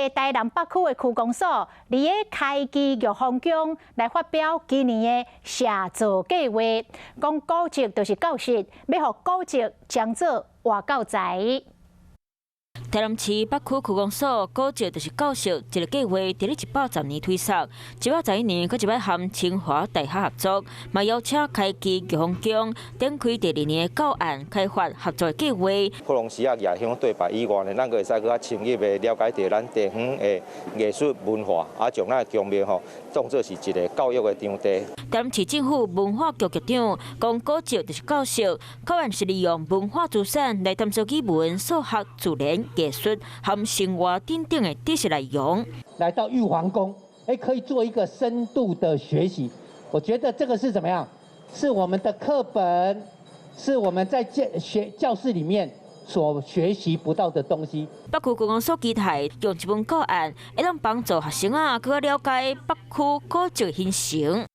這個台南北區的區公所，佇咧開基玉皇宮來發表今年的寫作計劃，講古蹟就是教室，欲予古蹟將做活教材。台南市北區區公所古蹟就是教室，這個計劃佇咧110年推動，111年閣一擺和清華大學合作，嘛邀請開基玉皇宮展開第二年的教案開發合作計劃。普通時啊，蜈香對拜以外呢，咱閣會使閣較深入的了解著咱地方的藝術文化，啊，將咱的宮廟吼當做是一個教育的場地。台南市政府文化局局長講，古蹟就是教室，教案是利用文化資產來探索語文、數學、自然、藝術和生活等等的知識內容。來到玉皇宮，哎，可以做一個深度的學習。我覺得這個是怎麼樣？是我們的課本，是我們在教學教室裡面所學習不到的東西。北區區公所期待用這本教案，會當幫助學生啊，閣較了解北區古蹟形成。